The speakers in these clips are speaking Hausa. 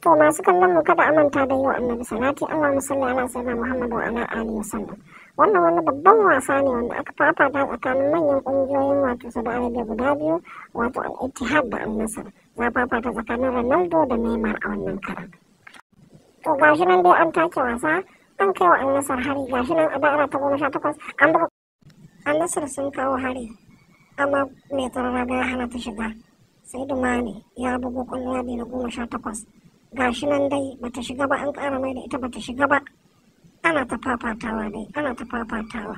To masu kallon mu, kada a manta da yi wa Annabi salati, Allahumma salli ala sayyidina Muhammad wa ala alihi wasallam. Wannan wani babban wasa ne wanda aka fafata tsakanin manyan ƙungiyoyin, wato Saudi Arabia guda biyu, wato Al-Ittihad da Al-Nassr. Za fafata tsakanin Ronaldo da Neymar a wannan karan. To gashi nan dai an take wasa, an kai wa Al-Nassr hari. Gashi nan a da'ira ta 18 an buga. Al-Nassr sun kawo hari, amma mai tsaron raga ya hana ta shiga. Sai Mane ya bugu kwallo yadi na 18. Gashi nan dai bata shiga ba, an ƙara mai da ita, bata shiga ba. Ana ta fafatawa dai, ana ta fafatawa.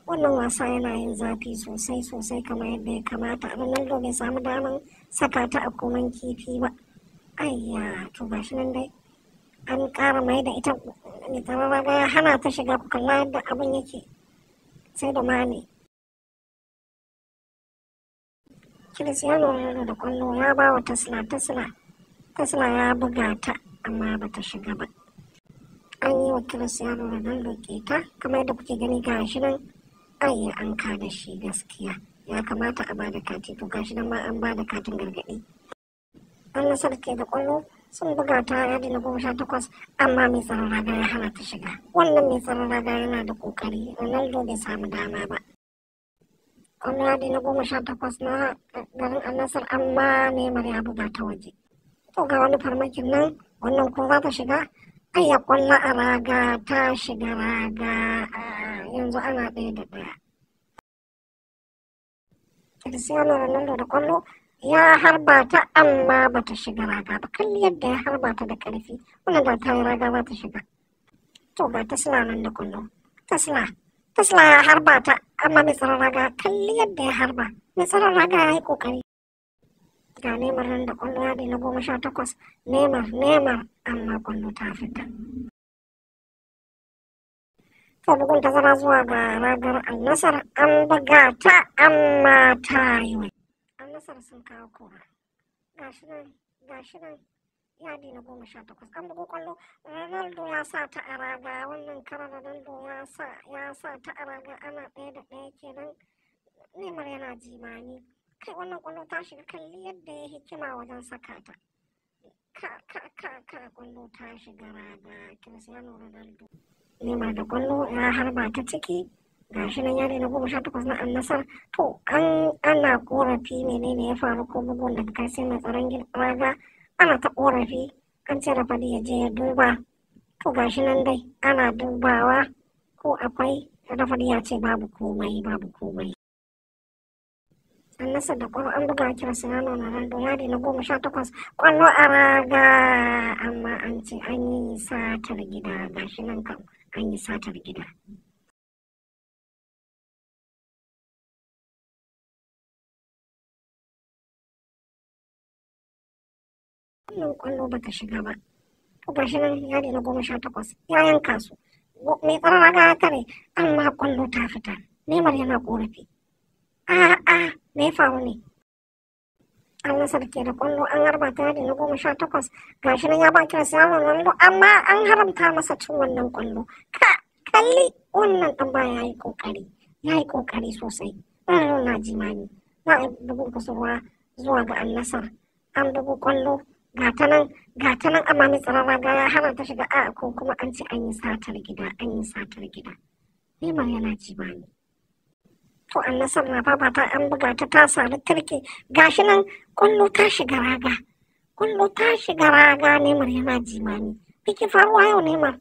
Wannan wasa yana yin zafi sosai sosai kamar yadda ya kamata. Ronaldo bai samu daman saka ta a koman kifi ba. Ayya, to gashi nan dai an ƙara mai da ita, mai tsaron raga ya hana ta shiga. Ku kalla yadda abin yake. Sai da Mane, Cristiano Ronaldo da kwallo, ya ba wa Tesla. Tesla, Tesla ya buga ta, amma bata shiga ba. An yi wa Cristiano Ronaldo keta kamar yadda kuke gani. Gashi nan ai an kada shi. Gaskiya ya kamata a bada kati. To gashi nan ma an bada katin gargaɗi. Al-Nassr ke da kwallo, sun buga ta yadi na 18, amma mai tsaron raga ya hana ta shiga. Wannan mai tsaron raga yana da kokari. Ronaldo bai samu dama ba. Kwallo yadi na 18 na garin Al-Nassr, amma Neymar ya buga ta waje. To ga wani farmakin nan, wannan ko za ta shiga? Ayya, kwallo a raga, ta shiga raga. Yanzu ana 1 da 1. Cristiano Ronaldo da kwallo, ya harba ta, amma bata shiga raga ba. Kalli yadda ya harba ta da karfi. Wannan da ta yi raga za ta shiga. To ga Tesla nan da kwallo. Tesla, Tesla ya harba ta, amma mai tsaron raga, kalli yadda ya harba. Mai tsaron raga ya yi kokari. Ga Neymar nan da kwallo yadi na 18. Neymar, Neymar, amma kwallo ta fita. To bugun tazara zuwa ga ragar Al-Nassr, an buga ta, amma ta yi wai. Al-Nassr sun kawo kora. Gashi nan, gashi nan yadi na 18 an bugu kwallo. Ronaldo ya sa ta a raga. Wannan karan Ronaldo ya sa ta a raga. Ana 1 da 1 kenan. Neymar yana jimani. Kai, wannan kwallo ta shiga. Kalli yadda ya hikima wajen saka ta. Ka ka ka ka, kwallo ta shiga raga. Cristiano Ronaldo. Neymar da kwallo, ya harba ta ciki. Gashi nan yadi na 18 na Al-Nassr. To an ana korafi, menene ya faru? Ko bugun daga kai sai mai tsaron raga? Ana ta korafi, an ce referee ya je ya duba. To gashi nan dai ana dubawa ko akwai. Referee ya ce babu komai, babu komai. Al-Nassr da kwallo, an buga Cristiano Ronaldo yadi na 18, kwallo a raga, amma an ce an yi satar gida. Gashi nan kam an yi satar gida. Wannan kwallo bata shiga ba. To gashi nan yadi na 18 ya yanka su. Mai tsaron raga ya tare, amma kwallo ta fita. Neymar yana korafi. A me ya faru ne? Al-Nassr ke da kwallo, an harba ta yadi na 18. Gashi nan ya ba Cristiano Ronaldo, amma an haramta masa cin wannan kwallo. Ka kalli wannan dan baya, yayi kokari, yayi kokari sosai. Ronaldo na jimani. Za a bugun kusurwa zuwa ga Al-Nassr. An bugu kwallo, ga ta nan, ga ta nan, amma mai tsaron raga ya hana ta shiga. A ko kuma an ce an yi satar gida, an yi satar gida. Neymar yana jimani. To Al-Nassr na fafata, an buga ta, ta sami turke. Gashi nan kwallo ta shiga raga, kwallo ta shiga raga. Neymar yana jimani. Me ke faruwa yau, Neymar?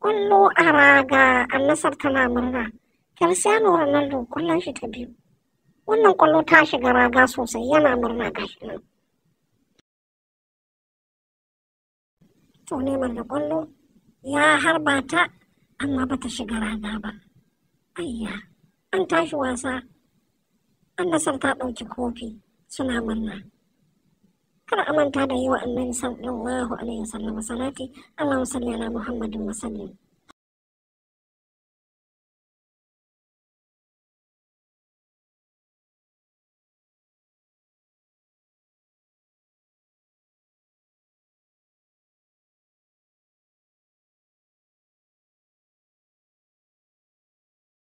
Kwallo a raga, Al-Nassr tana murna. Cristiano Ronaldo kwallon shi ta biyu. Wannan kwallo ta shiga raga sosai, yana murna gashi nan. To Neymar da kwallo, ya harba ta, amma bata shiga raga ba. Ayya, an tashi wasa. Al-Nassr ta ɗauki kofi, suna murna. Kada a manta da yi wa Annabi sallallahu alaihi wasallam salati, Allahumma salli ala Muhammadin wa sallim.